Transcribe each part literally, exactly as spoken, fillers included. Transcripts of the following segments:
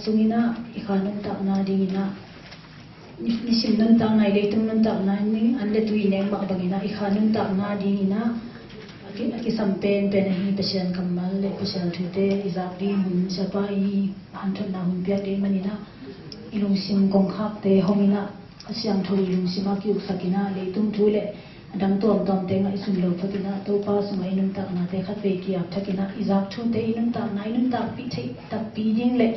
Sungin ah i kha nuntakna dingin ah, ni, nisim nuntakna, i leitung nuntakna, ni an le tui i neng mah bangin ah i kha nuntakna dingin ah a ki, a kisam penpen ahi Pasian kammal le Pasian thute i zak ding hun, Siapa i hanthotna hun piak ding manin ah i lungsim kongkhakte hongin ah, a siangtho i lungsim ah ki-uksakin ah, leitung thu le a dang tuamtuamte ngaihsun lo phatin ah, Topa sungah i nuntaknate khatvei ki-ap thakin ah, i zak thute i nuntakna i nuntakpih theih takpi ding le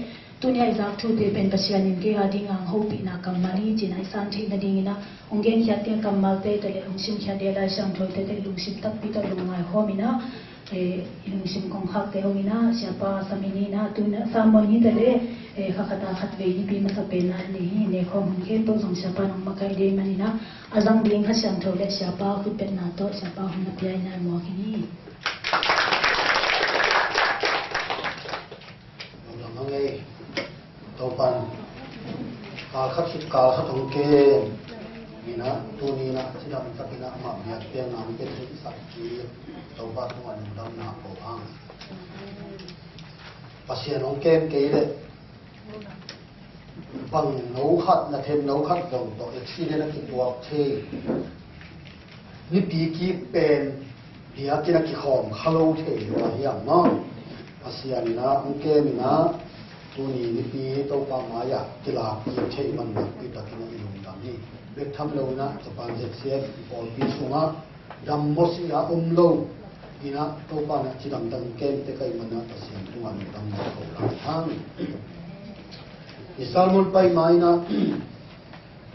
tuni-a i zak thute pen Pasian in kei a dingin hong hopihna kammal hi ci-in ah i san theih nadingin ah, hong genkhiat ding kammalte tawh le hong simkhiat ding Lai Siangtho tawh le lungsim takpi tawh lungngai khawmin ah, eh, i lungsim kongkhakte hongin ah, Siapa sam in ah, tuni-a sermon hi tawh le, eh, kha khat a khatvei nipi masa pen ah nei hi, nei khawm hun khempeuh zong Siapa in hong makaih ding manin ah, a zang ding Kha Siangtho le Siapa khutbetna tawh Siapa hun a pia in ah muak hi ni. Lungdam hang ei. Topa'n kal khat khit kal khat hong kem in ah, tuni in ah cidam takin ah amah biakpiakna hong pia thei sak hi. Topa tungah lungdamna ko hang. Pasian hong kem kei leh bang no khat, na them no khat zong tawh accident a kituak thei. Nipi kik pen biakinn a kikhawm kha lo thei lua hiam maw? Pasian in ah hong kem in ah, tuni nipi Topa mai-ah kilak kik theih man nakpi takin ah i lungdam hi. Bek tham lo in ah Japan Z C F i pawlpi sungah dam mawsia om lo in ah, Topa in ah cidam takin kemte ka hih manin ah Pasian tungah lungdam ko lang hang. I sermon pai ma in ah,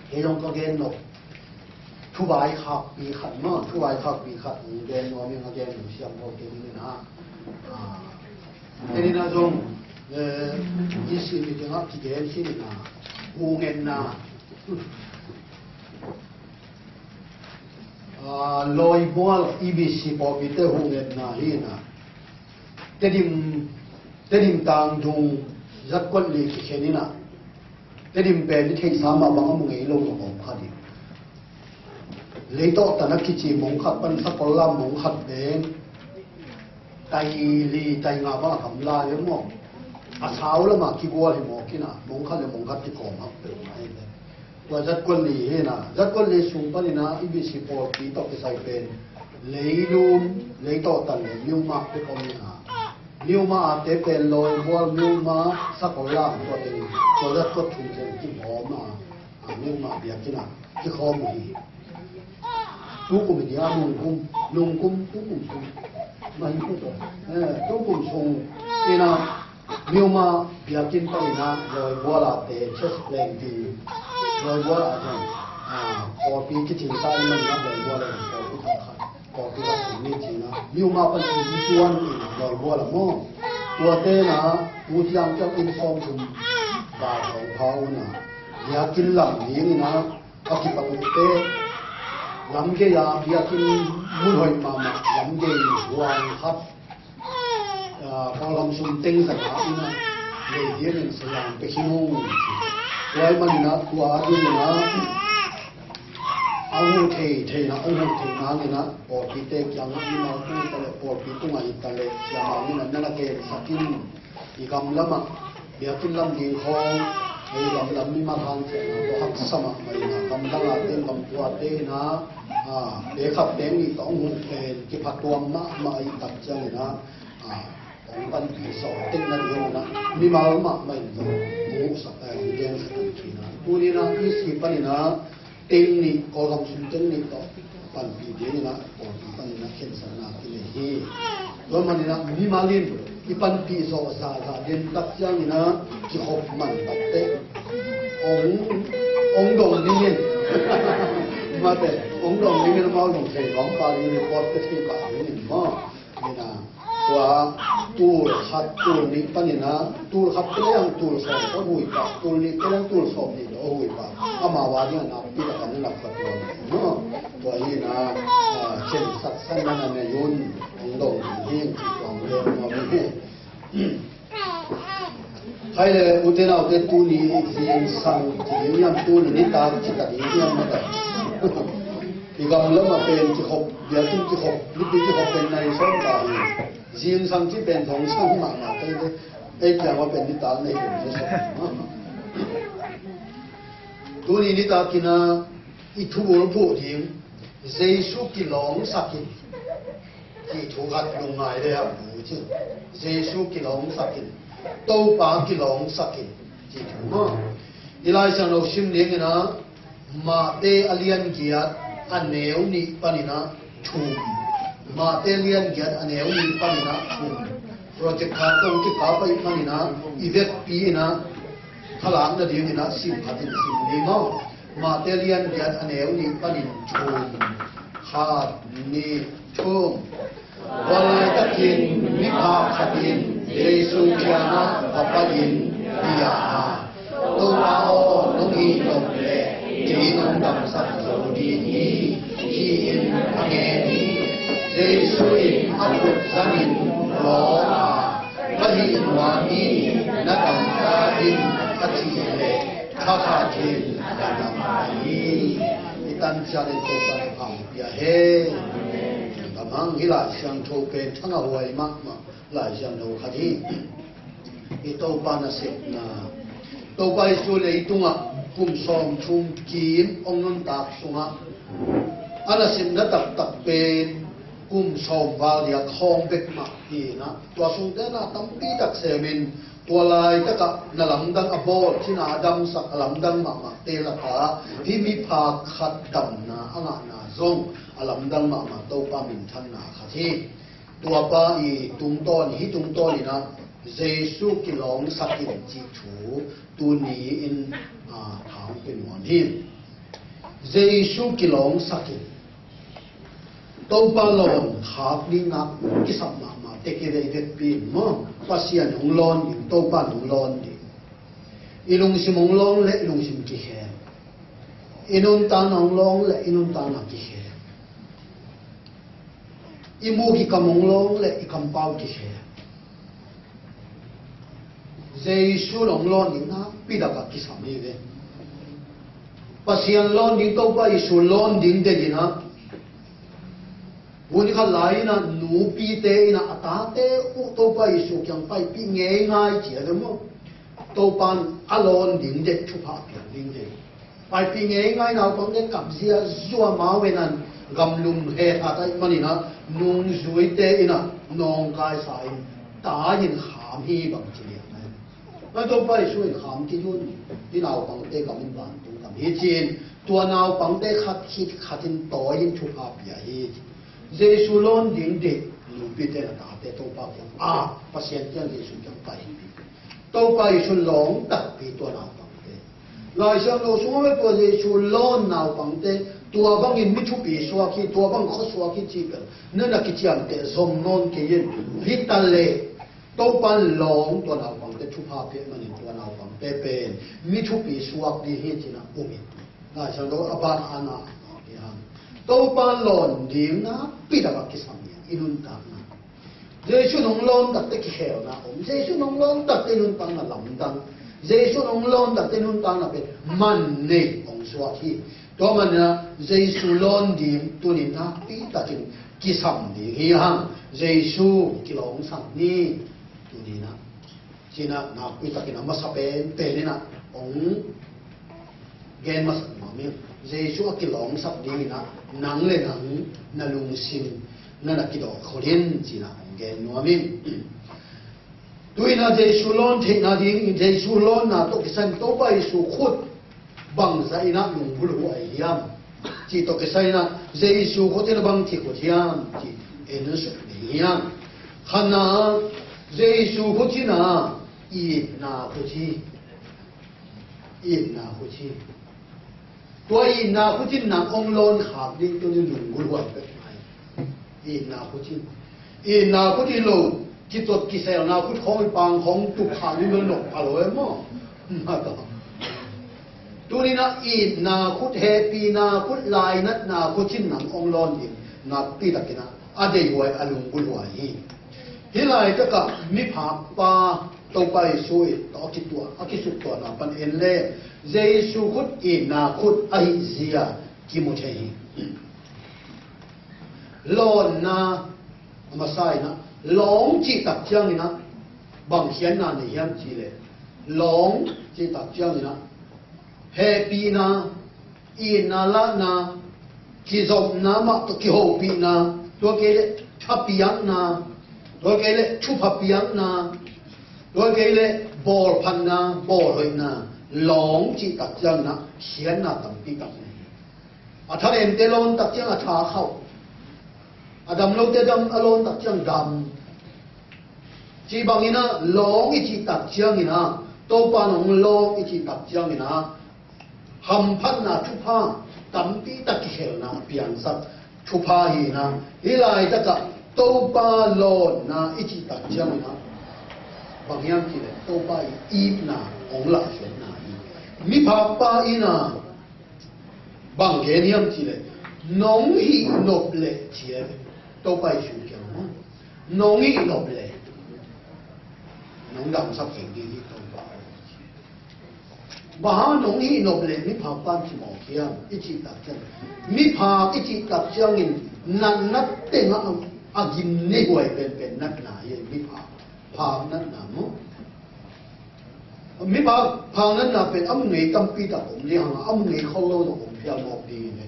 kei zong ka gen nop thuvai khakpi khat maw, thuvai khakpi khat hong gen nuam ing. A gen nuam siam ko kei in ah. Ah, kei in ah zong, eh, i sin ni tengah kigen sin in ah, huhgenna. Ah, Lawibual E B C pawlpite huhgenna hi in ah, Tedim, Tedim tangdung zatkuat li kikhen in ah, Tedim pen i theihsa mah bang a mu ngei lo na kawm kha ding. Leitawh tan a kici mong khat pan sakol lam mong khat pen tai li tai nga bang a kam lai hi maw? A sau lamah kigual hi mawk in ah, mong khat le mong khat kikawm hak peuhmah hi. Tua zatkuat li hi in ah, zatkuat li sung panin ah E B C pawlpi tawh kisai pen leilum, leitawh tan le miumah pek om in ah, miumah ate pen Lawibual, miumah, sakol lam, tua teng, tua zatkuat thum teng kibawm a, a, miumah biakinn ah kikhawm uh hi. Tukum hi dia, nungkum, nungkum, tukum sung. Mai pu to. Eh, tukum sung in ah, miumah biakinn panin ah Lawibual ate chest leng ding. Lawibual ah zong, ah, pawlpi kicing sa in ah Lawibual ah pawlpi khat, pawlpi khat ni ci-in ah, miumah pan in tuan in Lawibual ah maw? Tuate in ah, tu ciang ciang inn sawmthum val sawm pha un ah, biakinn lam ding in ah, a kipan uh teh, lamgei-a biakinn mun hoih mahmah, lamgei huang khat, ah, Kawlgam sung teng zanga in ah, lei diamin sayang pia khin uh. Tua ahih manin ah, tua a dingin ah, a huh thei, theihna, a huh theih nadingin ah, pawlpite kiangah mimal tung ta leh pawlpi tungah hi ta leh, siamah in ah na na gensak in, i gam lamah biakinn lam ding khawng, i gam lam mimal hanciamna tawh haksa mahmah in ah, gam dang a teng, gam tua te in ah, a, pekhat pek nih tawh hong huh pen kipha tuam mahmah ahih tak ciangin ah, a, hong panpih sawm tek nading in ah, mimal mahmah in zong hong huhsak, eh, hong gensak in khin ah. Tuni in ah E C panin ah, teng nih, Kawlgam sung teng nih tawh panpih dingin ah, pawlpi panin ah khensatna kinei hi. Tua manin ah mimal in i panpih zawh zahzah den tak ciangin ah, kikhop man tak teh, hong, hong dong dingin, mate, hong dong dingin, amau dong thei bang pa dingin, report te thei pa dingin maw? Ina, tua tul khat, tul nih panin ah, tul khat te leng tul sawm tawh a hui pah, tul nih te leng tul sawm nih tawh a hui pah. Amau a ding a nakpi takin a lak pah tua, no? Tua hi in ah, ah, khensatna na nei un, hong dong ding hi, ci tuam leng nuam hi. Khai le, ute naute, tuni zingsang ci ding hiam, tuni nitak ci ta ding hiam, mate. I gam lamah pen kikhop, biakinn kikhop, nipi kikhop pen nai sawm ta hi. Zingsang ci pen thong sang mahmah kei te. Ei, kiang a pen nitak nei pen ni sa. Tuni nitakin a i thubul phuh ding, Jesu kilawngsak in, cih thu khat lungngai le a bu cin. Jesu kilawngsak in, Topa kilawngsak in, cih thu maw. I Lai Siangtho sim dingin a, Matthai a lian giat a neu nih panin a thum. Matthai a lian giat a neu nih panin a thum. Project khat tawh kikha pai manin a, i vekpi in a, thalak nadingin a sim khat in sim ni maw. Matthai a lian giat a neu nih panin thum. Khat, nih, thum. Tua laitakin miphak khat in Jesu kiangah va pai-in hi a, "Topa aw, nong it nop leh kei nong damsak zo ding hi," ci-in a ngen hi. Jesu in a khut zangin lawng a, "Ka hih nuam hi, na dam ta in," a cih leh, kha khat in a dam ta hi. I tan ciat in Topa in a pia hen. Ka mang hi Lai Siangtho pen thang a huai mahmah Lai Siangtho khat hi. I Topa nasepna, Topa Jesu leitungah kum sawm thum kim hong nuntak sungah a nasepna taktak pen kum sawm val diak khawng bek mah hi in a, tua sungte na tampi tak semin, tua laitakah na lamdang a bawl, cina a damsak a lamdang mahmahte lakah hih miphak khat damna a ngahna zong a lamdang mahmah Topa minthanna khat hi. Tuapa i tungtawn, hih tungtawn in a Jesu kilawngsak in cih thu tuni in, a, thang pe nuam hi. Jesu kilawngsak in, Topa lawn khak ding nak kisam mahmah te kei vei vekpi in maw. Pasian hong lawn ding, Topa hong lawn ding. I lungsim hong lawn leh i lungsim kikhel. I nuntakna hong lawn leh i nuntakna kikhel. I muk i kam hong lawn leh i kampau kikhel. Jesu hong lawn ding nakpi tak a kisam hi ve. Pasian lawn ding, Topa Jesu lawn ding deih in a, hun khat lai in a nupite in a a tate uh Topa Jesu kiang paipih ngeingai ci a ve maw. Topa in a lawn ding deih, thupha piak ding deih. Paipih ngeingai naupangte kap ziahziah, amau in a gamlum he khat ahih manin a nungzuite in a nawngkaisa in, ta in kham hi bang ci lian a. Mah Topa Jesu in kham kei un, hih naupangte gam in vantung gam hi ci-in, tua naupangte khat khit khat in tawi in thupha pia hi. Jesu lawn ding deih nupite in a tate Topa kiang, a, Pasian kiang, Jesu kiang pai hi. Topa Jesu lawng takpi tua naupangte. Lai Siangtho sungah tua Jesu lawn naupangte, tua bangin mi thupi suak hi, tua bang khua suak hi cih bel na na kiciamteh zong nawn kei in. Hi ta leh Topa lawng tua naupangte thupha piak manin tua naupangte pen mi thupi suak ding hi ci-in a um hi. Lai Siangtho a ban a na hi hang. Topa lawn ding nakpi tak a kisam hi hang i nuntakna. Jesu hong lawn takte kikhelna om. Jesu hong lawn takte nuntakna lamdang. Jesu hong lawn takte nuntakna pen man nei hong suak hi. Tua manin a Jesu lawn ding tuni nakpi takin kisam ding hi hang. Jesu kilawngsak ni. Tuni na, ci-in a nakpi takin a masa penpen in a hong gen masa nuam ing. Jesu a kilawngsak dingin a nang le nang na lungsim na na kidawh khol in ci-in a hong gen nuam ing. Tu-in a Jesu lawn theihna ding, Jesu lawnna tawh kisai in Topa Jesu khut bangzah in a lunggulh huai hiam cih tawh kisai in a Jesu khut in a bang thei khut hiam cih en suk ding hiam. Khatna, Jesu khut in a itna khut hi. Itna khut hi. Tua itna khut in nang hong lawn khak ding tuni lunggulh huai pek mai. Itna khut hi. Itna khut hi lo, kitot kiselna khut khawng, i pang khawng tup khak ding lo, nop a lo e maw. Mah tawh. Tuni-in a itna khut, hehpihna khut, lainatna khut in nang hong lawn ding nakpi takin a, a deih huai, a lunggulh huai hi. Hih laitakah miphakpa Topa Jesu in tawh a kituah, a kisuktuahna pan en le, Jesu khut, itna khut ahih zia kimu thei hi. Lawnna a masa in a, lawng cih tak ciangin a, Bang khiatna nei hiam cih leh, lawng cih tak ciangin ah hehpihna, itna, lahna, kizopna mah tawh kihopihna, tua kei leh thapiakna, tua kei leh thupha piakna, tua kei leh bawlphatna, bawlhoihna, lawng cih tak ciangin ah khiatna tampi tak nei. A tha lemte lawn tak ciang a tha khauh. A dam lote dam, a lawn tak ciang dam. Cih bangin ah lawng i cih tak ciangin ah, Topa in hong lawng i cih tak ciangin ah, hamphatna thupha tampi tak kikhelna a piangsak thupha hi in ah, hih laitakah Topa lawnna i cih tak ciangin ah, bang hiam cih leh Topa i itna hong lahkhiatna hi. Miphakpa in ah bang gen hiam cih leh, nong hih nop leh ci e. Topa i sung kiang maw, nong hih nop leh nong damsak kei ding hi Topa. Bang hang nong hih nop leh miphakpa in ci mawk hiam i cih tak ciang, miphak i cih tak ciangin natna tengah a gim nei huai penpen natna hi. Miphak phak natna maw. Miphak phak natna pen a mu ngei tampi tak om ding hang a, a mu ngei khol lo zong om phial mawk ding hi.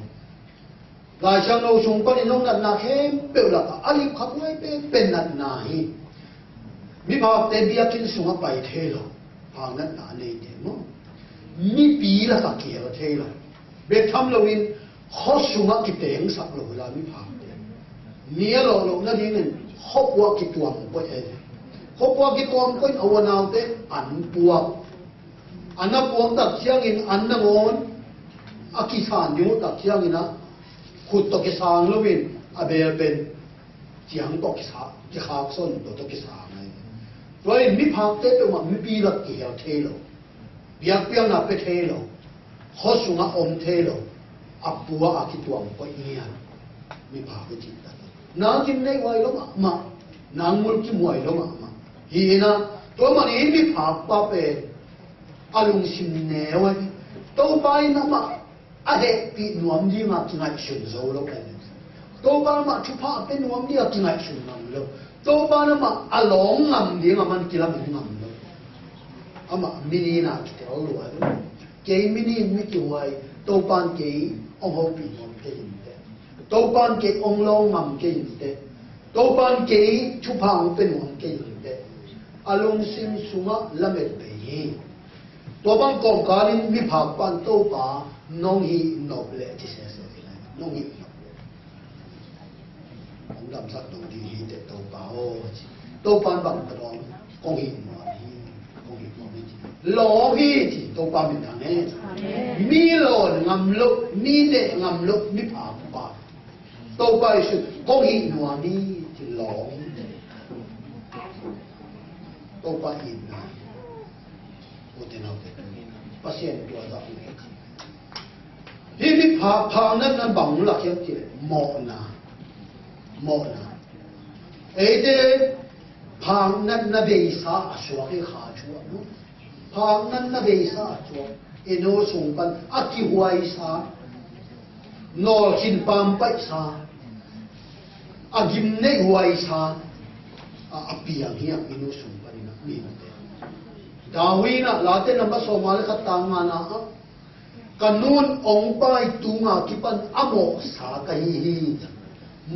Laisiangtho sung panin hong natna khempeuh lakah a lip khat huai penpen natna hi. Miphakte biakinn sungah pai thei lo, phak natna a neite maw. Mipi lakah kihel thei lo. Bek tham loin khuasungah kitengsak lo hi la miphakte. Mi a lawhloh nadingin khuapuah kituam koih e. Khuapuah kituam koih in a u a naute an puak. An a puak tak ciangin an nangawn a kisan ding uh tak ciangin ah khut tawh kisang loin a beel pen ciang tawh kisa, kikhak son tawh tawh kisang ahi. Tua in miphakte peuhmah mipi lak kihel thei lo. Biakpiakna pia thei lo. Khua sungah om thei lo. A pua a kituam koih ngiat. Miphak i cih tak. Na gim nei huai lo mahmah. Na ngul kim huai lo mahmah. Hi in ah, tua manin miphakpa pen a lungsim neu ahi. Topa in amah a hehpih nuam dinga kingaihsun zo lo ahi. Topa in amah thupha a pia nuam dinga kingaihsun ngam lo. Topa in amah a lawng ngam dinga man kilamen ngam lo. Amah mi nin a kitel lua lo. Kei mi nin mi kihuai, Topa in kei hong hopih nuam kei in teh. Topa in kei hong lawng ngam kei in teh. Topa in kei thupha hong pia nuam kei in teh. A lungsim sungah lamet bei hi. Tua bang kawmkal in miphakpa in Topa nong hih nop leh ci sese hi lai. Nong hih nop leh. Hong damsak nong ding hi teh Topa aw ci. Topa in bang ka dawng, kong hih nuam hi. Kong hih nuam hi ci. Lawng hi ci. Topa min thang hen. Amen. Mi lawn ngam loh, mi neh ngam loh miphakpa. Topa Jesu, kong hih nuam hi ci lawng. Topa itna. Ute naute, Pasian tua zah uh hi. Hih mi pha, phak natna bang uh lak hiam cih leh mawhna. Mawhna. Eite phak natna beisa a suak hi kha thu ah maw. Phak natna beisa a suak. I nu sung pan a kihuaisa. Nawlkhin pampaihsa. A gim neih huaisa. A, a piang hi a i nu sung panin a mi nate. David in a Late number sawmnga le khat tang ngana ah, ka nun ong pai tunga kipan a mawhsa ka hi hi.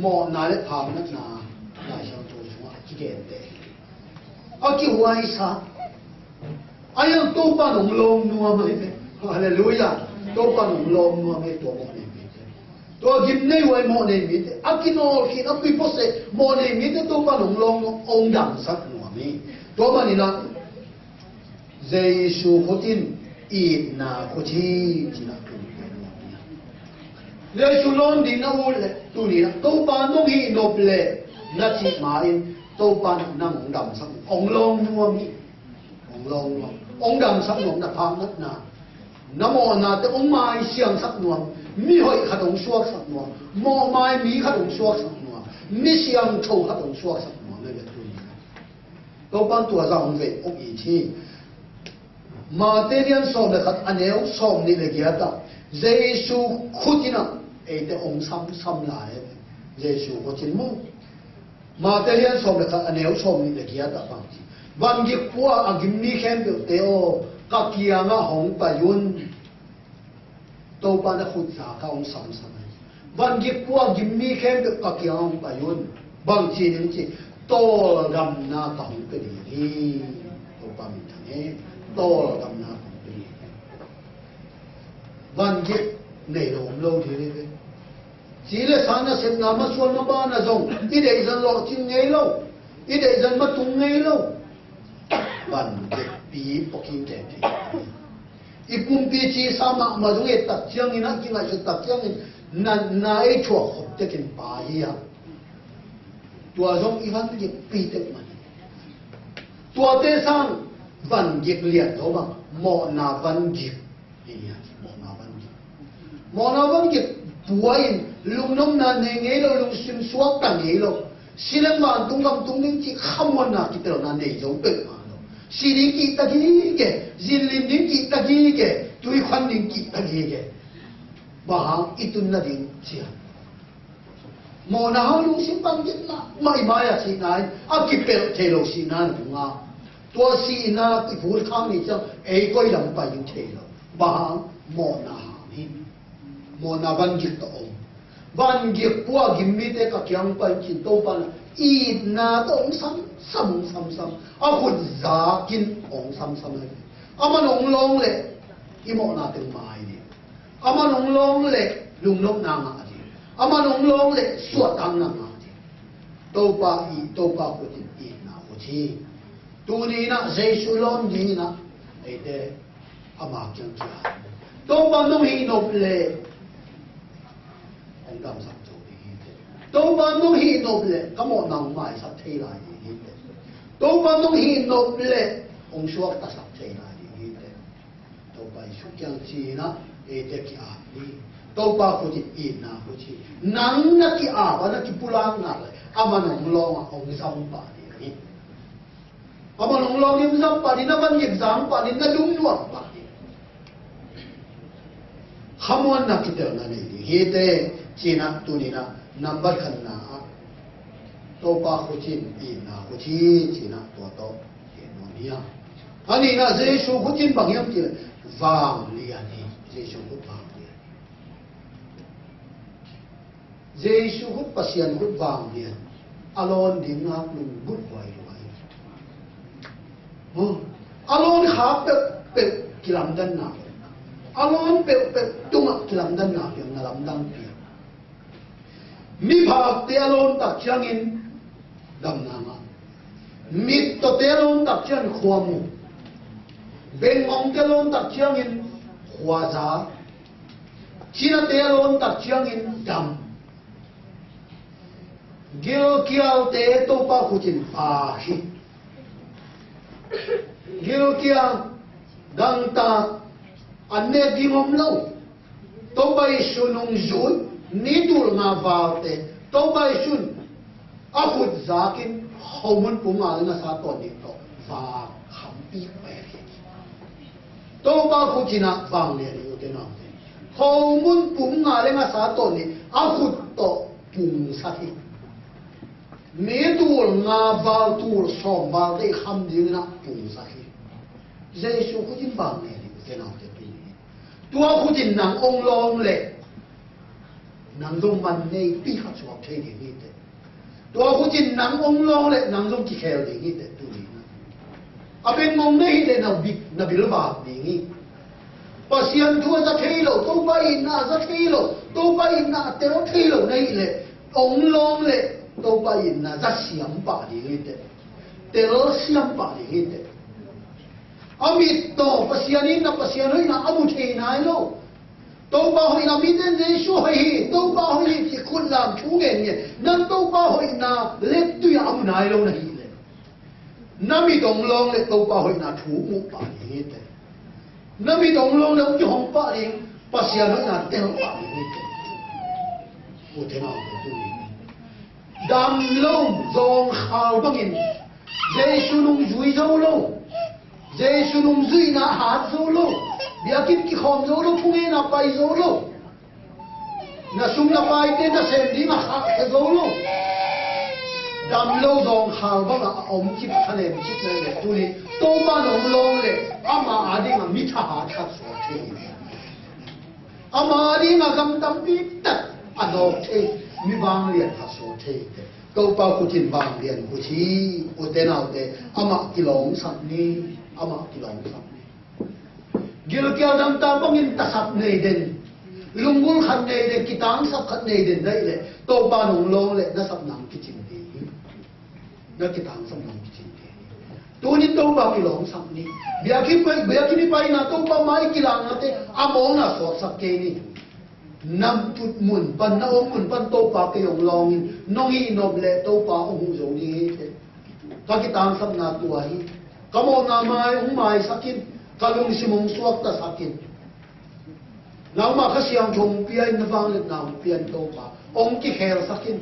Mawhna le phak natna Lai Siangtho sungah a kigente hi. A kihuaisa. A yang Topa nong lawm nuam ahi ve. Halleluiah. Topa nong lawm nuam ahi tua mawh nei mite. Tua gim nei huai mawh nei mite. A kinawlkhin a kuiphawseh mawh nei mite Topa nong lawm nuam, ong damsak nuam hi. Tua manin a Jesu khut in itna khut hi cih na tun. Jesu lawn ding na ut leh tuni na Topa nong hih nop leh na cih ma in Topa nang hong damsak, hong lawm nuam hi. Hong lawm nuam, hong damsak nuam na phak natna. Na mawhnate hong maisiangsak nuam, mi hoih khat hong suaksak nuam, mawhmai mi khat hong suaksak nuam, mi siangtho khat hong suaksak nuam na hi a tuni. Topa in tua zah hong vei hong it hi. Mate lian sawm le khat a neu sawm nih le giat ah Jesu khut in a eite hong samsam lai. Jesu khut in maw. Mate lian sawm le khat a neu sawm nih le giat ah bang ci. Van gik pua a gim mi khempeuhte aw, ka kiangah hong pai un. Topa na khut zak a hong samsam hi. Van gik pua a gim mi khempeuh ka kiangah hong pai un. Bang ci ning ci, tawldamna ka hong pia ding hi. Topa min thang e. Tawldamna ka hong pia ding hi. Van gik nei lo om lo ding hi ve. Ci le sa nasepna masuan mabana zong i deih zan lawhcing ngei lo, i deih zan matung ngei lo. Van gikpi pawkin tete. I pumpi cisa mahmah zong et tak ciangin, a kingaihsut tak ciangin, natna ei thuak khop tekin pai hi a. Tua zong i van gikpi tek mah hi. Tuate sang van gik lian zo bang, mawhna van gik. Mawhna van gik. Mawhna van gik pua in lungnopna nei ngei lo, lungsim suakta ngei lo. Si leng vantung gam tung ding cih khamuanna kitelna nei zo peuhmah lo. Si ding kihta gige, zinlin ding kihta gige, tuikhuan ding kihta gige. Bang hang i tun nading cian. Mawhna hang lungsim bang gikna, mai mai a sihna in, a kipelh thei lo sihna na tunga. Tua sihna kiphut khang ni ciang, ei koi lam pai ding thei lo. Bang hang, mawhna hang hi. Mawhna van gik tawh om. Van gik pua gim mite ka kiang pai cin Topa na, itna tawh hong samsam, hong samsam. A khut zakin hong samsam hi. Aman hong lawng leh, i mawhna teng mai ni. Aman hong lawng leh lungnopna ngah ding. Aman hong lawng leh suahtakna ngah ding. Topa i, Topa khut in itna khut hi. Tuni in ah Jesu lawm ding in ah eite ama kiang kiang. Topa nong hih nop leh hong damsak zo ding hi teh. Topa nong hih nop leh ka mawhna hong maisak thei lai ding hi teh. Topa nong hih nop leh hong suaktasak thei lai ding hi teh. Topa Jesu kiang ci-in ah eite ki-ap ni. Topa khut in itna khut hi. Nang na ki-ap a na kipulak nak leh aman hong lawng a hong zam pah ding hi. Aman hong lawng in hong zam pah ding, na van gik zang pah ding, na lungnuam pah ding. Khamuanna kitelna nei ding hi teh, ci-in ah tuni in ah nambat khatna ah Topa khut in itna khut hi, ci-in ah tua tawh gen nuam hi a. A nihna Jesu khut in bang hiam cih leh vanglian hi. Jesu khut vanglian hi. Jesu khut, Pasian khut vanglian. A lawn ding ngak lunggut huai lo hi. Huh? A lawn khak peuhpeuh kilamdanna. A lawn peuhpeuh tungah kilamdanna piang, na lamdang piang. Miphakte a lawn tak ciangin damna ngah. Mittawte a lawn tak ciangin khua mu. Bengngongte a lawn tak ciangin khua za. Cinate a lawn tak ciangin dam. Gilkialte Topa khut in vak hi. Gilkial, gangtang, an nek ding om lo. Topa Jesu nungzui, ni tul nga valte, Topa Jesu in a khut zakin khomun pum nga le ngasa tawh nih tawh vak khampi pek hi. Topa khut in ah vanglian hi, ute naute. Khomun pum nga le ngasa tawh nih a khut tawh pungsak hi. Ni tul nga val, tul sawm valte i kham dingin ah pungsak hi. Jesu khut in vanglian hi, ute naute, tuni. Tua khut in nang hong lawng leh nang zong man neipi khat suak thei ding hi teh. Tua khut in nang hong lawng leh nang zong kikhel ding hi teh, tuni. A bengngong na hih leh na bi-, na bil vak ding hi. Pasian thu a za thei lo, Topa itna a za thei lo, Topa itna a tel thei lo na hih leh hong lawng leh Topa itna za siam pah ding hi teh. Tel siam pah ding hi teh. A mit tawh Pasian itna, Pasian hoihna a mu thei nai lo. Topa hoihna, mite in Jesu hoih hi, Topa hoih hi ci khut lam thu ngen ngen. Nang Topa hoihna lettui a mu nai lo na hih leh, na mit hong lawng leh Topa hoihna thu muh pah ding hi teh. Na mit hong lawng leh hong kihong pah ding, Pasian hoihna tel pah ding hi teh. Ute naute, tuni dam lo, zawngkhal bangin Jesu nungzui zo lo, Jesu nungzuihna hat zo lo, biakinn kikhawm zo lo, thungetna pai zo lo, na sum na paite nasem ding a khahkhia zo lo, Dam lo zawngkhal bangah a om cip thanem cip leh leh tuni Topa nong lawng leh ama adingah mi thahat khat suak thei hi. Ama adingah gam tampi tak a nawk thei, mi vanglian khat suak thei. Topa khut in vanglian khut hi. Ute naute, amah kilawngsak ni, amah kilawngsak ni. Gilkial dangtak bangin tasap nei den, lunggulh khat nei den, kitangsap khat nei den na hih leh Topa nong lawng leh na sap nang kicing ding hi. Na kitangsap nang kicing ding hi. Tunin Topa kilawngsak ni. Biakinn pai, biakinn i paina Topa mai kilaknate a mawkna suaksak kei ni. Na tut mun pan, na om mun pan Topa kei hong lawngin, nong hih nop leh Topa hong huh zo ding hi. Ka kitangsapna tua hi. Ka mawhna mai hong maisak in, ka lungsim hong suaktasak in. Nangmah Kha Siangtho hong pia in, na vangliatna hong pia in Topa. Hong kikhelsak in.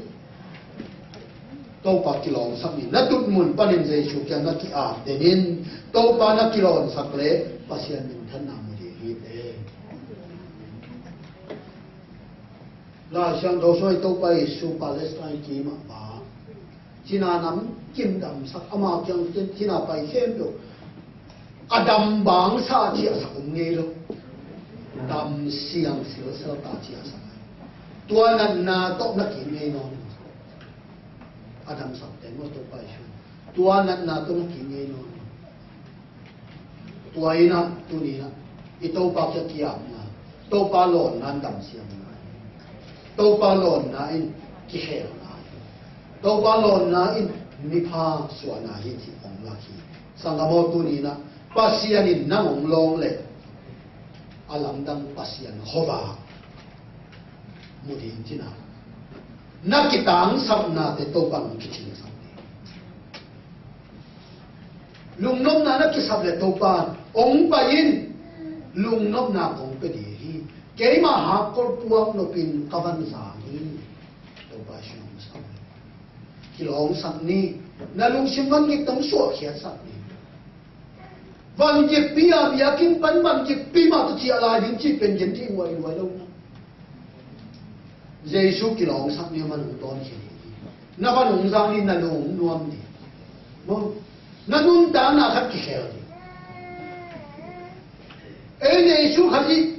Topa kilawngsak in. Na tut mun panin Jesu kiang na ki-ap den in. Topa na kilawngsak leh Pasian minthanna mu ding hi te. Lai Siangtho sung ah Topa Jesu Palestine kim ah pa, cina nam kim damsak, ama kiang cina pai khempeuh a dam bangsa ciahsak om ngei lo. Dam siang silsel ta ciahsak. Tua natna tawh na kim ngei nawn lo. A damsakte maw Topa Jesu. Tua natna tawh na kim ngei nawn lo. Tua in ah, tuni in ah, i Topa kiang ki-apna, Topa lawnna in damsiamna hi. Topa lawnna in kikhelna hi. Topa lawnna in mipha suahna hi cih hong lak hi. Sanggam aw, tuni in ah, Pasian in nang hong lawng leh a lamdang Pasian khuavak mu ding cih na, na kitangsapnate Topa in hong kicingsak ding. Lungnopna na kisap leh Topa hong pai in, lungnopna kong pia ding hi. Keima hakkol puak nopin ka van zang hi. Topa Jesu hong sam. Kilawngsak ni. Na lungsim van gik tam suahkhiatsak ni. Van gikpi a biakinn pan van gikpi mah tawh ciah lai ding cih pen gen thei huaihuai lo na. Jesu kilawngsak ni, a man hong tawnkhia ni. Na van hong zang ni, na lung hong nuam ni. Maw, na nuntakna khat kikhel ni. Ei Jesu khat hi.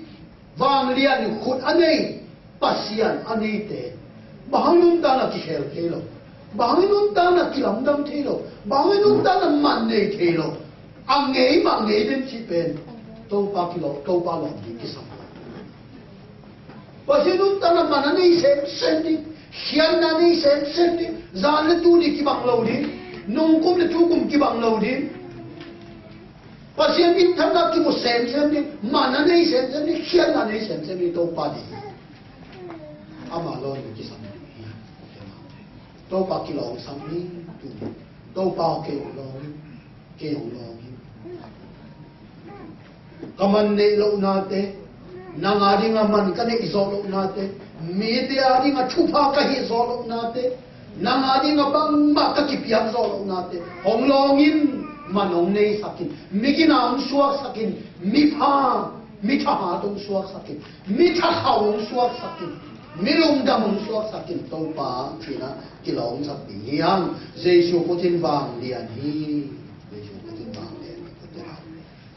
Vanglian khut a nei, Pasian a neite, bang hang nuntakna kikhel thei lo, bang hang nuntakna kilamdang thei lo, bang hang nuntakna man nei thei lo, a ngei mah ngei den cih pen Topa kilawm, Topa lawm ding kisam. Pasian nuntakna man a nei semsem ding, khiatna nei semsem ding, zan le tuni kibang lo ding, nungkum le tukum kibang lo ding. Pasian minthanna kimu semsem ding, man a nei semsem ding, khiatna nei semsem ding Topa ding. Amah lawm ding kisam ding hi. Topa kilawmsak ni, tu. Topa aw, kei hong lawm in, kei hong lawm in. Ka man neih lohnate, nang a dingah man ka neih zawh lohnate, mite a dingah thupha ka hih zawh lohnate, nang a dingah bangmah ka kipiak zawh lohnate hong lawng in, man hong neisak in, mi gina hong suaksak in, mi pha, mi thahat hong suaksak in, mi thakhauh hong suaksak in, mi lungdam hong suaksak in, Topa, ci-in ah kilawmsak ding hi hang. Jesu khut in vanglian hi. Jesu khut in vanglian hi.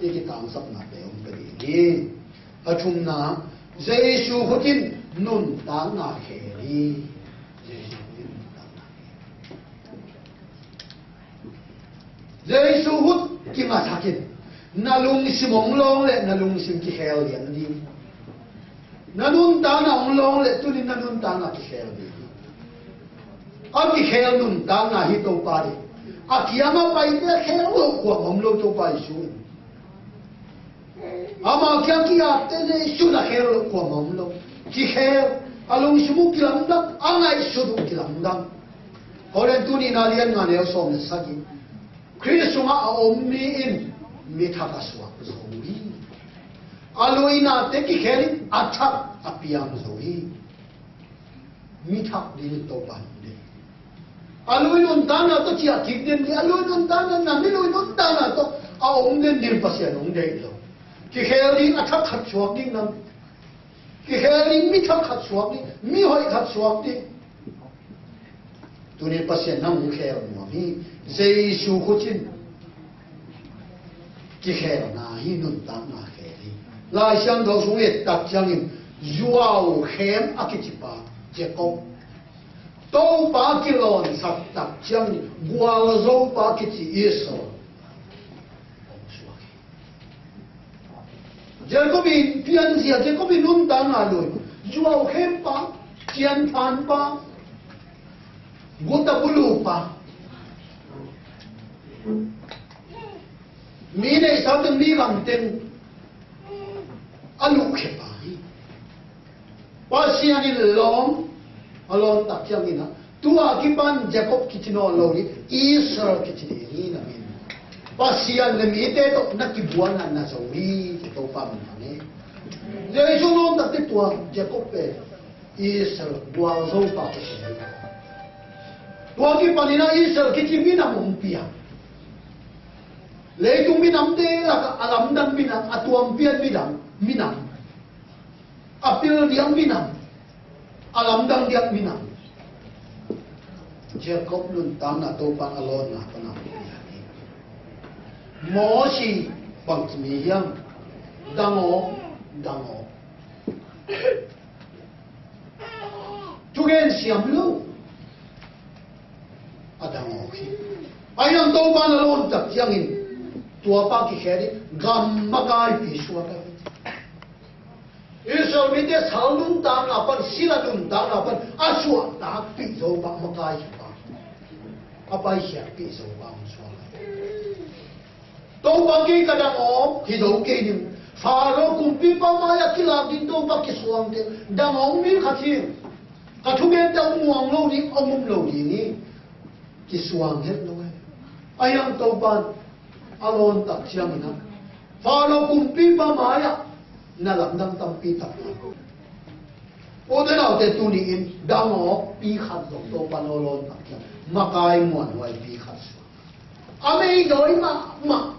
I kitangsapnate hong pia ding hi. A thumna, Jesu khut in nuntakna khel hi. Jesu khut in nuntakna khel. Jesu khut kingasak in. Na lungsim hong lawng leh na lungsim kikhel lian ding. Na nuntakna hong lawng leh tuni na nuntakna kikhel ding. A kikhel nuntakna hi Topa ding. A kiangah paite a khel loh kuamah om lo, Topa Jesu in. Amah kiang ki-apte Jesu in a khel loh kuamah om lo. Kikhel, a lungsim uh kilamdang, a ngaihsut uh kilamdang. Korin tu nihna lian nga neu sawm le sagih. Khrih sungah a om mi in mi thak a suak zo hi. A luinate kikhel in a thak a piang zo hi. Mi thak ding Topa in deih. A lui nuntakna tawh ciah kik den ding, a lui nuntakna, na mi lui nuntakna tawh a om den ding Pasian hong deih lo. Kikhel ding a thak khat suak ding nam. Kikhel ding mi thak khat suak ding, mi hoih khat suak ding. Tuni Pasian nang hong khel nuam hi. Jesu khutin kikhelna hi, nuntakna khel hi. Lai Siangtho sung i et tak ciangin zuau khem a kicipa Jacob, Topa kilawngsak tak ciangin gualzopa kici Esau. Jacob in pianzia, Jacob in nuntakna lui, zuau khempa, cianphanpa, guta bulupa, mi neihsa teng, mi gam teng a luhkhia pa hi. Pasian in lawm a lawn tak ciangin ah, tua kipan Jacob kici nawn lo ding, Israel kici ding hi na min. Pasian le mite tawh na kibuan na, na zo hi, ci Topa min thang hi. Jesu lawm takte tua Jacob pen Israel gualzopa kici hi. Tua kipanin ah Israel kici minam hong pia. Leitung minamte lakah a lamdang minam, a tuampian minam, minam. A pil diak minam, a lamdang diak minam. Jacob nuntakna Topa a lawnna pana. Mosi bang ci mi hiam? Dang aw, dang aw. Thugen siam lo. A dang aw hi. Ahi hang Topa na lawn tak ciangin tuapa kikhel ding, gam makaipi suak a hi. Israel mite sal nuntakna pan, sila nuntakna pan a suahtakpih Zopa makai hi pa, a paikhiatpih Zopa hong suak. Topa kei ka dang aw hi zo kei ning. Pharaoh kumpipa mai-ah kilak ding Topa kisuang kei, dang aw mi khat hi. Ka thugente hong muang lo ding, hong um lo ding hi. Kisuang het lo hi. Ahi hang Topa a lawn tak ciangin ah Pharaoh kumpipa mai-ah na lamdang tampi tak lai. Ute naute, tuni-in dang aw pi khat zong Topa na lawn tak ciang makai muanhuai pi khat suak. A meidawi mahmah.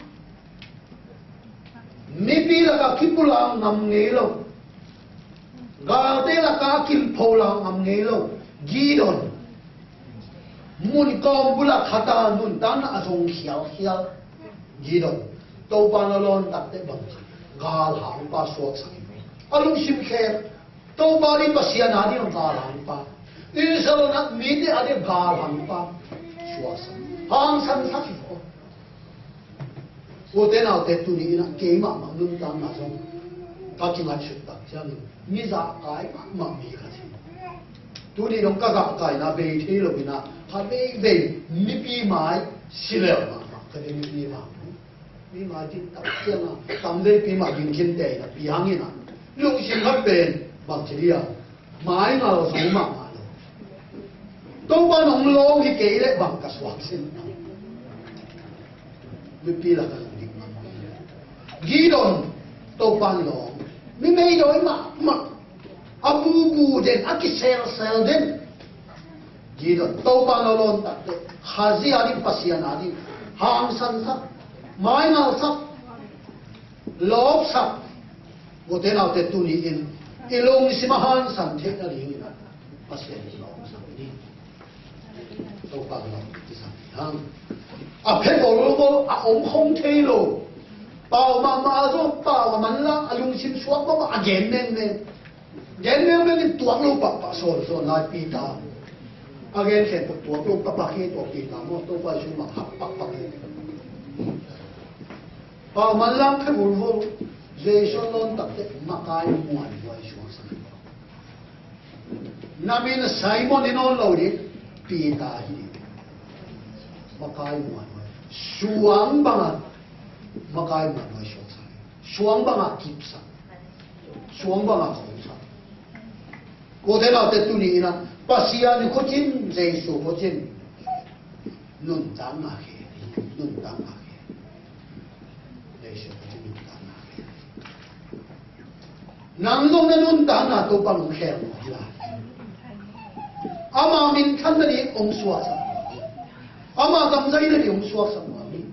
Mipi lakah kipulak ngam ngei lo. Galte lakah kilpholak ngam ngei lo. Gideon. Mun kawm bulak khata nuntakna a zong khialkhial. Gideon. Topa na lawn takte bang galhangpa suaksak hi. A lungsim khem. Topa ding, Pasian a ding galhangpa. Israel mite a ding galhangpa suaksak. Hangsansak hi. Ute naute, tuni-in ah keimah mah nuntakna zong ka kingaihsut tak ciangin mi zahkai mahmah mi ka hi. Tuni dong ka zahkaina bei thei lo-in ah, kha veivei mipi mai silel mahmah ka hi, mipi mai. Mi mai ding tak ciang a, tam veipi mah ding khin tei na piang in a, lungsim khat pen bang ci dia, mai ngal zo mahmah lo. Topa nong lawng hi kei leh bang ka suak sin. Mipi lakah zong dik mahmah. Gideon, Topa lawng. Mi meidawi mahmah. A bubu den, a kiselsel den. Gideon, Topa na lawn takte, Khazih a ding, Pasian a ding hangsansak, maingalsak, lawpsak. Ute naute, tuni-in i lungsim a hangsan theihna dingin Pasian in lawpsak ni. Topa lawng kisak ni hang. A phe volvol, a om khong thei lo. Pau mahmah a zong, pau a manlang, a lungsim suak mahmah, a gen mengmeng. Gen mengmeng in tuak lo pahpah sawnsawn lai Peter. A gen khempeuh tuak lo pahpah kei tua Peter maw, Topa Jesu mah hap pahpah kei. Pau manlang phe volvol, Jesu lawn takte makai muanhuai suaksak. Na min Simon hi nawn lo ding, Peter hi ding. Makai muanhuai. Suang bangah makai muanhuai suaksak. Suang bangah kipsak. Suang bangah khongsak. Ute naute, tuni-in ah Pasian khutin, Jesu khutin nuntakna khel hi, nuntakna khel hi. Jesu khutin nuntakna khel hi. Nang zong na nuntakna Topa nong khel nuam hi lai. Ama minthanna ding hong suaksak nuam hi. Ama gamzaina ding hong suaksak nuam hi.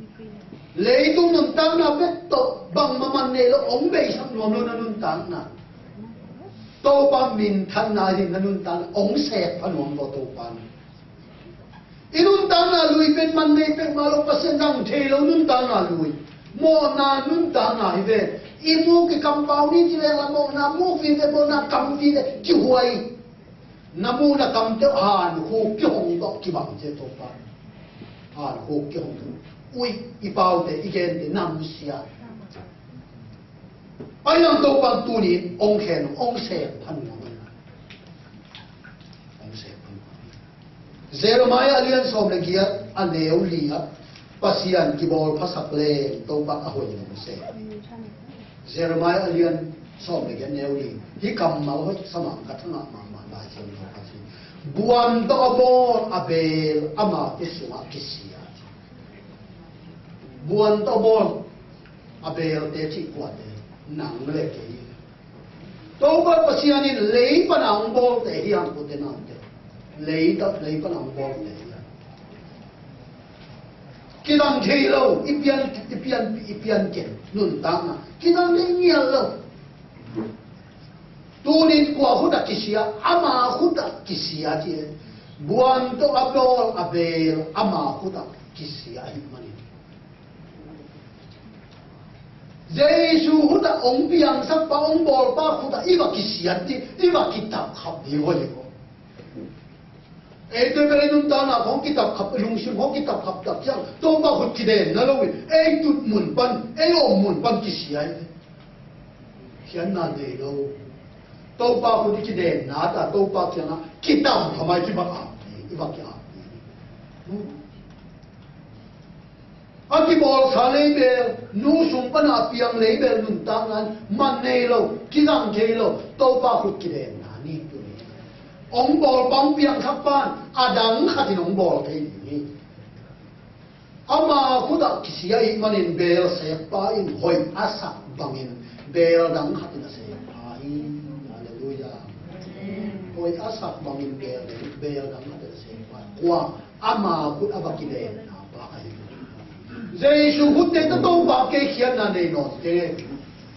Leitung nuntakna bek tawh bangmah man nei lo, hong beisak nuam lo na nuntakna. Topa minthanna ding na nuntakna hong sek pha nuam lo Topa na. I nuntakna lui pen man nei peuhmah lo, Pasian zang thei lo nuntakna lui. Mawhna nuntakna hi ve. I muk i kampau ni ci leng la mawhna, muk vive mawhna, kam vive kihuai. Na muk na kamte hankuk kihong tawh kibang ci Topa. Hankuk kihong tawh. Ui, i paute, i gente namsia. Ahi zong Topa'n tuni-in hong khen, hong sem pha nuam hi. Hong sem pha nuam hi. Jeremiah a lian sawm le giat a neu li ah Pasian kibawlphasak leng Topa a hoih in hong sem. Jeremiah a lian sawm le giat neu li. Hih kammal hoih sa mah, ka thangah mahmah Lai Siangtho ka ci. Buan tawh a bawl a beel amate sungah kisia. Buan tawh a bawl a beelte cih kuate, nang le kei. Topa Pasian in lei pana hong bawlte hi hang, ute naute. Lei tawh, lei pana hong bawlte hi hang. Kidang thei lo, i pian, i pian, i pian ken, nuntakna. Kidang thei ngial lo. Tunin kua khut ah kisia, ama khut ah kisia ci e. Buan tawh a bawl a beel, ama khut ah kisia ahih manin. Jesu khut ah hong piangsakpa, hong bawlpa khut ah i va kisiat ding, i va kitapkhap ding hoih hi ko. Eite bel ei nuntakna khawng kitapkhap, lungsim khawng kitapkhap tak ciang, Topa khut kidenna loin, ei tut mun pan, ei om mun pan kisia hi. Khiatna nei lo. Topa khut i kidenna ta, Topa kiangah kitam khamai kibak ap ding, i va ki-ap ding. A kibawlsa leibel, nu sung pana a piang leibel nuntakna in man nei lo, kizang thei lo, Topa khut kidenna ni tuni. Hong bawlpa, hong piangsakpa in a dang khatin hong bawl thei ding hi. Ama khut ah kisia ahih manin beelsekpa in hoih a sak bangin beel dang khatin a sekpha hi. Halleluiah. Hoih a sak bangin beel, beel dang khatin a sekpha. Kua? Ama khut a va kidenna pa ahi. Jesu khutte tawh Topa kei khiatna nei nawn kei,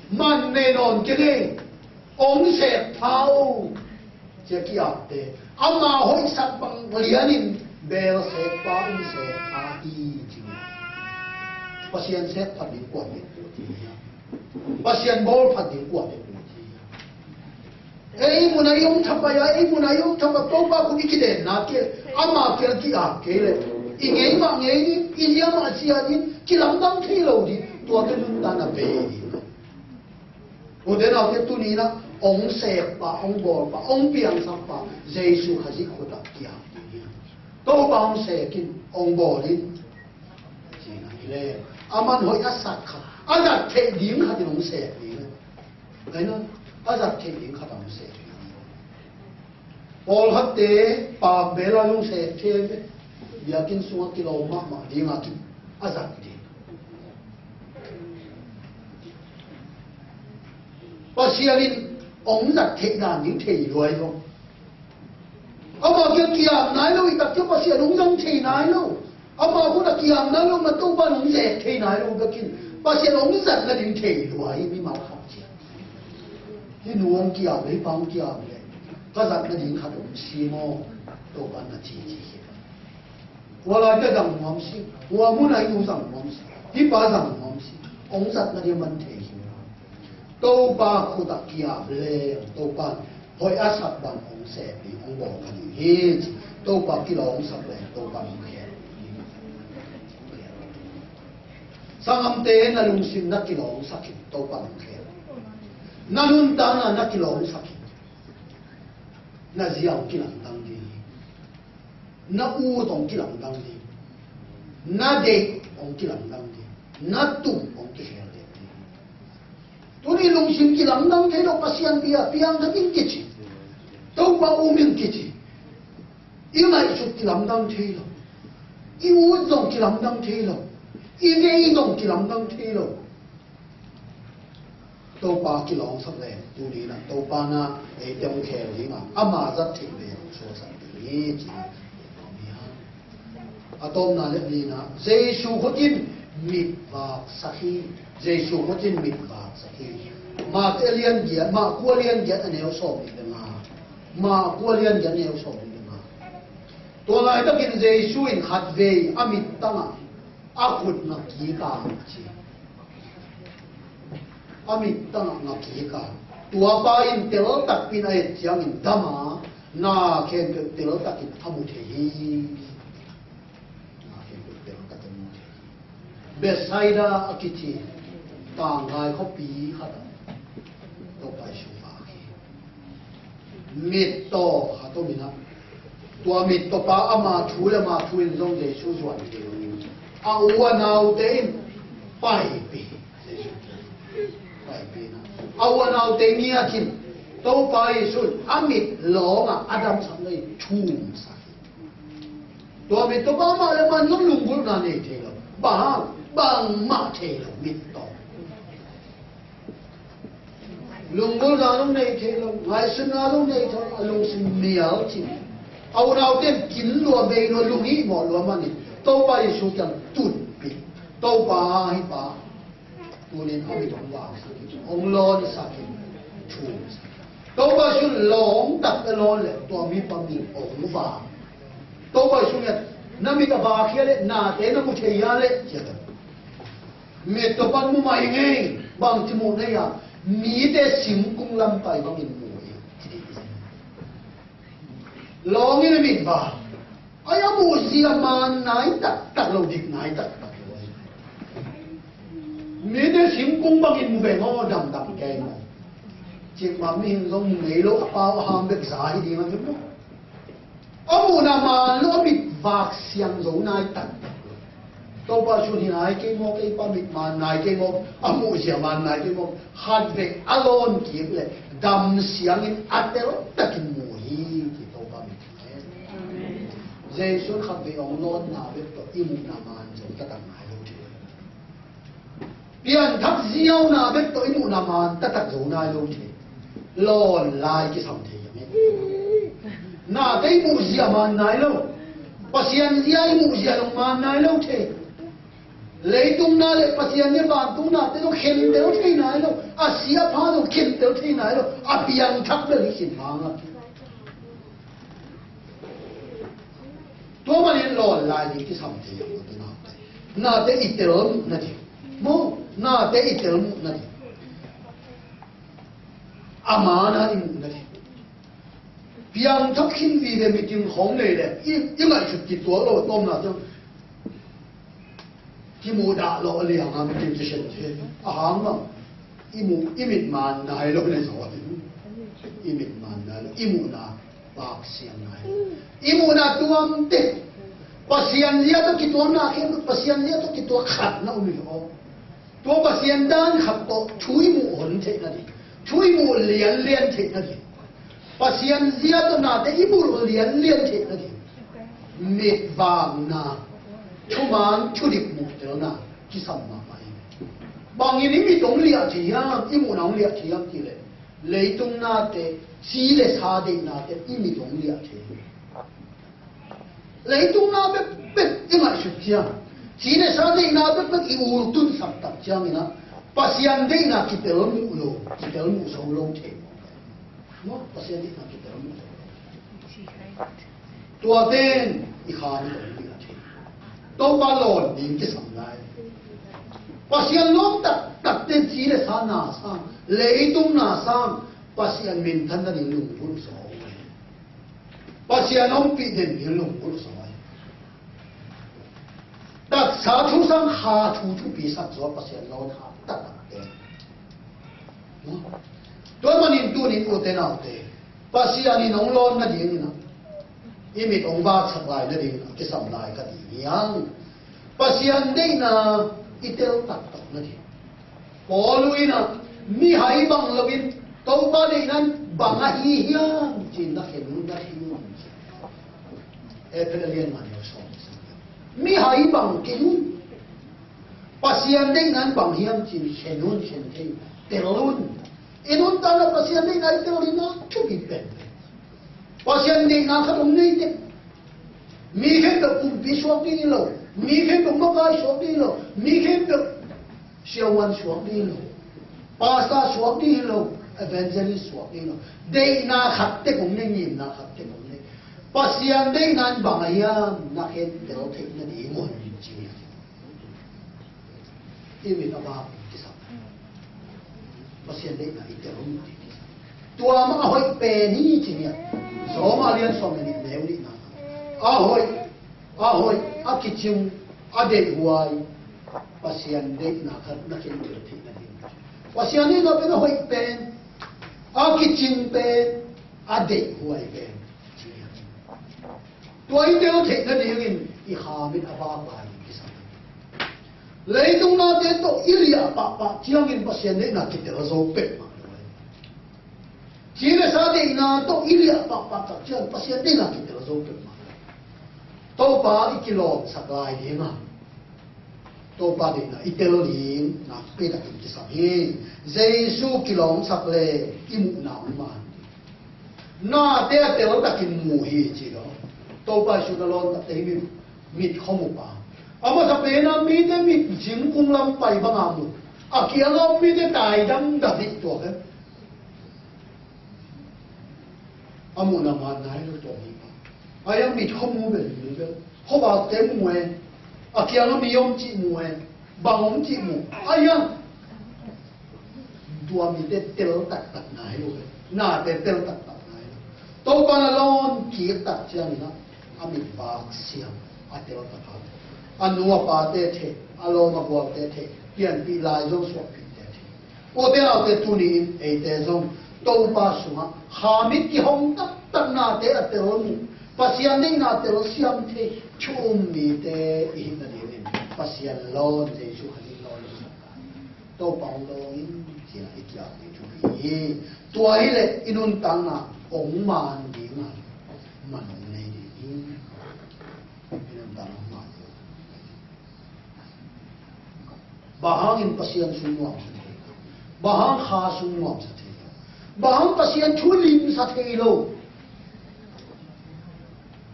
man nei nawn kei, hong sekpha o. Cia ki-apte ama hoihsak bang lianin beelsekpa in sekpha hi ci. Pasian sekphat ding kua bek tua ci. Pasian bawlphat ding kua bek tua ci. Ei mun a i om thapai a, ei mun a i om thapai, Topa khut i kidenna kei, ama kiang ki-ap kei leh i ngei mah ngei ding, i nia mah sia ding, kilamdang thei lo ding, tuate nuntakna bei ding. Ute naute, tuni-in ah hong sekpa, hong bawlpa, hong piangsakpa Jesu Khazih khut ah ki-ap ding hi. Topa hong sek in, hong bawl in. Cihna hi leh, aman hoih a sak khat, a zat theih ding khatin hong sek ding. Ahi na, a zat theih ding khat hong sek ding. Pawlkhatte pam bel a hong sek thei ve. Biakinn sungah kilawm mahmah ding a ki, a zat ding. Pasian in hong zat theih dan ding thei lua hi lo. Ama kiang ki-ap nai lo, i tak ciang Pasian hong zang thei nai lo. Ama khut ah ki-ap nai lo, ma Topa in hong zek thei nai lo bekin Pasian hong zat nading thei lua hi, mimal khat ciang. Hih nu hong ki-ap le, hih pa hong ki-ap le, ka zat nading khat om si maw, Topa in na ci ci hi. Hua lai te zang nuam si, hua mun a i nu zang nuam si, hih pa zang nuam si, hong zat nading man thei hi. Topa khut ah ki-ap leng Topa in hoih a sak bang hong sek ding, hong bawl kha ding hi ci. Topa kilawmsak leng Topa in hong khen. Sanggamte, na lungsim na kilawmsak in, Topa in hong khen. Na nuntakna na kilawmsak in. Na zi hong kilamdang ding hi. Na ut hong kilamdang ding. Na deih hong kilamdang ding. Na tum hong kikhel ding. Tuni lungsim kilamdang thei lo, Pasian bia piang kha ding kici. Topa um in kici. I ngaihsut kilamdang thei lo. I ut zong kilamdang thei lo. I deih zong kilamdang thei lo. Topa kilawmsak leng, tuni-in ah Topa in ah eite hong khel ding a, ama zat theih ve hong suaksak ding hi ci. A tawpna le nihna, Jesu khut in mit vaksak hi. Jesu khut in mit vaksak hi. Mate a lian giat, Marku a lian giat a neu sawm nih le nga. Marku a lian giat a neu sawm nih le nga. Tua laitakin Jesu in khatvei a mittangah a khut ngak kik a, ci. A mittangah ngak kik a, tua pa in teltakpi in a et ciangin dam a, na khempeuh teltakin a mu thei hi. Na khempeuh teltakin a mu thei hi. Bethsaida a kici tangngai khuapi khatah Topa Jesu vak hi. Mittaw khat om in ah, tua mittaw pa ama thu le ama thu in zong Jesu zuan thei lo in, a u a naute in paipih, Jesu paipih in ah, a u a naute ngiat in Topa Jesu in a mit lawng a a damsak na in thumsak hi. Tua mittaw pa mah le mah in zong lunggulhna nei thei lo. Bang hang? Bangmah thei lo mittaw. Lunggulhna zong nei thei lo, ngaihsutna zong nei thei lo, a lungsim mial cin. A unaute in kin lua, bei lua, lunghihmawh lua manin Topa Jesu kiang tunpih. Topa, hih pa, tuni in a mit hong vak sak in, hong lawn sak in, thu sak in. Topa Jesu in lawng tak a lawn leh tua mipa min hong vak. Topa Jesu in, na mit a vak hia leh, nate na mu thei hia leh, ci a, mittaw pan mu mah ing ei, bangci muh na hia? Mite singkung lampai bangin mu hi, ci ding hi. Lawng in a mit vak. Ai, a muhzia man nai taktak lo, dik nai taktak lo. Mite singkung bangin mu beng aw, damdam kei maw? Cikmah mihing zong mu ngei lo, a pau a ham bek za hi ding a, ci maw? A muhna man lo, a mit vak siang zo nai taktak lo. Topa Jesu in hi nai kei maw, kei pa mit man nai kei maw, a muhzia man nai kei maw, khatvei a lawn kik leh dam siangin a teltakin mu hi, ci Topa min. Jesu in khatvei hong lawnna bek tawh i muhna man zo taktak nai lo thei. Pianthak ziauna bek tawh i muhna man taktak zo nai lo thei. Lawn lai kisam thei hi. Nate i muhzia man nai lo. Pasian zia i muhzia zong man nai lo thei. Leitung na le Pasian zia vantung nate zong khentel thei nai lo. A sia a pha zong khentel thei nai lo. A piangthak bel hi sin hang a. Tua manin lawn lai ding kisam thei hi, tua nate. Nate i tel muh nading. Maw, nate i tel muh nading. A man a i muh nading. Piangthak khin vive, meeting khawng nei leh i, i ngaihsut kituak lo, tawmna ciang kimuh dah lo a liang a, meeting ci sen ci. A hang bang, i muh, i mit man nai lo ne zaw. I mit man nai lo, i muhna vak siang nai lo. I muhna tuamte, Pasian zia tawh kituakna khen, Pasian zia tawh kituak khatna om hi aw. Tua Pasian dan khat tawh thu i muh hon theih nading, thu i muh lianlian theih nading, Pasian zia tawh nate i bulh lianlian theih nading, mitvakna, thuman thudik muhtelna kisam mahmah hi. Bangin i mit hong liah thei hiam, i muhna hong liah thei hiam cih leh, leitung nate, ci le sa deihnate i mit hong liah thei hi. Leitung na bekbek i ngaihsut ciang, ci le sa deihna bekbek i ultunsak tak ciangin ah, Pasian deihna kitel muh lo, kitel muh zo lo thei. Maw, Pasian deihna kitel muh zo lo. Tua pen i kha ni lo ding a thei. Topa lawn ding kisam lai. Pasian lawm taktak ten ci le sa na sang, leitung na sang, Pasian minthan nading lunggulh zaw. Pasian ompih den ding lunggulh zaw hi. Taksa thu sang kha thu thupi sak zaw, Pasian lawn kha taktak te. Tua manin tuni ute naute, Pasian in hong lawn nadingin ah, i mit hong vaksak lai nadingin ah kisam lai ka ti hi hang. Pasian deihna i tel taktak nading. Paul in ah, mihai bang loin Topa deihna in bang ahi hiam ci-in na khen un, na thei un. Efesa lian nga neu sawm. Mihai bang kei un. Pasian deihna in bang hiam ci-in khen un, khen thei un. Tel un. I nuntakna Pasian deihna i tel ding a thupi pen. Pasian deihna khat hong nei teh, mi khempeuh kumpi suak ding hi lo, mi khempeuh makai suak ding hi lo, mi khempeuh siavuan suak ding hi lo, pastor suak ding hi lo, evangelist suak ding hi lo. Deihna khat teh hong nei, ngimna khat teh hong nei. Pasian deihna in bang a hiam na khentel theih nadingun ci hi. I mit a vak kisam. Pasian deihna i tel uh. Tua mah a hoih pen hi ci hi. Rom a lian sawm le nih, neu nihna. A hoih, a hoih, a kicing, a deihhuai Pasian deihna khat na khentel theih nading. Pasian deihna pen a hoih pen, a kicing pen, a deihhuai pen ci hi. Tua i tel theih nadingin i kha mit a vak lai kisam. Leitung nate tawh i liah pahpah ciangin Pasian deihna kitel zo peuhmah lo. Ci le sa deihna tawh i liah pahpah tak ciang Pasian deihna kitel zo peuhmah lo. Topa i kilawmsak lai ding a, Topa deihna i tel ding nakpi takin kisam hi. Jesu kilawmsak le i muhna hong man ding. Nate a tel takin mu hi ci lo. Topa Jesu na lawn takte hi, mit, mit khua mu pa. A masa pen a mite mit zing kung lam pai bang a mu. A kiang a om mite taidam dam hi tua khe. A muhna man nai lo tua mi pa. A hiang mit khua mu bel, mu bel. Khuavakte mu e. A kiang a mi om cih mu e. Bang om cih mu. A hiang tua mite tel taktak nai lo e. Nate tel taktak nai lo. Topa na lawn kik tak ciangin a, a mit vak siam, a tel taktak. A nu a pate thei, a lawm a gualte thei, pianpih lai Joshua pite thei. Ute naute, tuni-in eite zong Topa sungah kha mit kihong taktak, nate a tel mu, Pasian deihna tel siam thei thu um mite i hih nadingin Pasian lawn, Jesu Khazih lawn, Topa hong lawng in ci-in i kiap ding thu hi. Tua hi leh i nuntakna hong man ding a, man hong nei ding hi. I nuntakna hong man ding. Bang hangin Pasian sung nuamsa thei lo? Bang hang kha sung nuamsa thei lo? Bang hang Pasian thu limsa thei lo?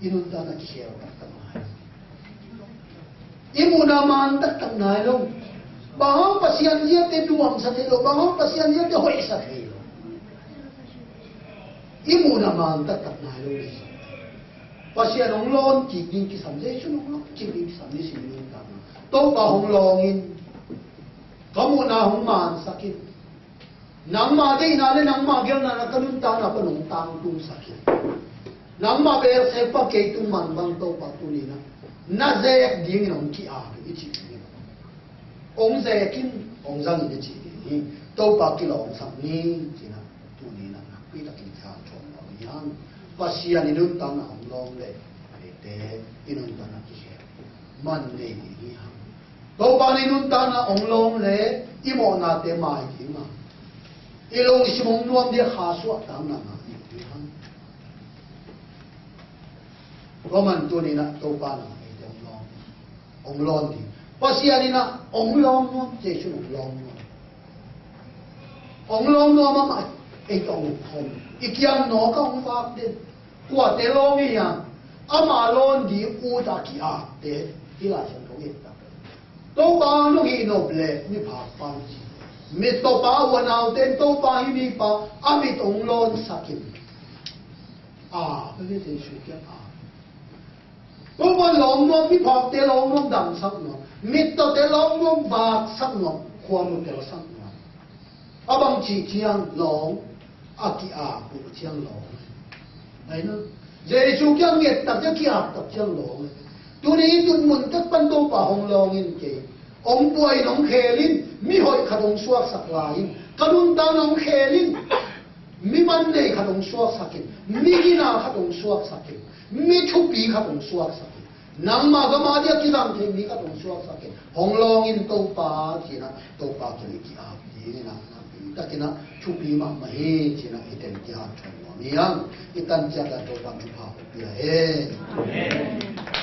I nuntakna kikhel taktak nai lo. I muhna man taktak nai lo. Bang hang Pasian ziate nuamsa thei lo? Bang hang Pasian ziate hoihsa thei lo? I muhna man taktak nai lo. Pasian hong lawn kik ding kisam, Jesu hong lawn kik ding kisam, nisim nuntakna. Topa hong lawng in, ka muhna hong mansak in. Nangmah deihna le nangmah gelna na ka nuntakna pan hong tangtungsak in. Nangmah beelsek pan kei tung man bang Topa tuni-in a, na zek dingin hong ki-ap in i cih ding hi. Hong zek in, hong zang in i cih ding hi. Topa kilawmsak ni ci-in a, tuni-in a nakpi takin kiang thuam lo hi hang. Pasian i nuntakna hong lawng leh, eite i nuntakna kikhel man nei ding hi hang. Topa i nuntakna hong lawng leh i mawhnate mai ding a, i lungsim hong nuam ding a, kha suahtakna ngah ding hi hang. Tua man tuni-in a Topa in a, eite hong lawng, hong lawn ding. Pasian in a hong lawng nuam, Jesu in hong lawng nuam. Hong lawng nuam amah, ei tawh hong khom. I kiang nawk a hong vak den. Kuate lawng hi hiam? Ama lawn ding ut a ki-apte, hih Lai Siangtho i et tak. Topa hong hi nop leh miphak pan ci. Mittawpa, unaute in Topa hih mipa a mit hong lawnsak in. A, Jesu kiang a. Topa lawng nuam, miphakte lawng nuam, damsak nuam. Mittawte lawng nuam, vaksak nuam. Khua mu telsak nuam. A bang cih ciang lawng, a ki-ap uh ciang lawng. Ahi na. Jesu kiang nget tak ciang, ki-ap tak ciang lawng. Tuni i tun mun tak pan Topa hong lawng in kei. Hong buai in hong khel in, mi hoih khat hong suaksak lai in. Ka nuntakna hong khel in. Mi man nei khat hong suaksak in, mi gina khat hong suaksak in, mi thupi khat hong suaksak in, nangma gam a dia kizang thei mi khat hong suaksak in, hong lawng in Topa, ci-in a, Topa kiang i ki-ap ding in a, takin a, thupi mahmah hi, ci-in a, hih teng kiang thuam nuam hi hang, i tan ciat a Topa in thupha hong pia hen. Amen.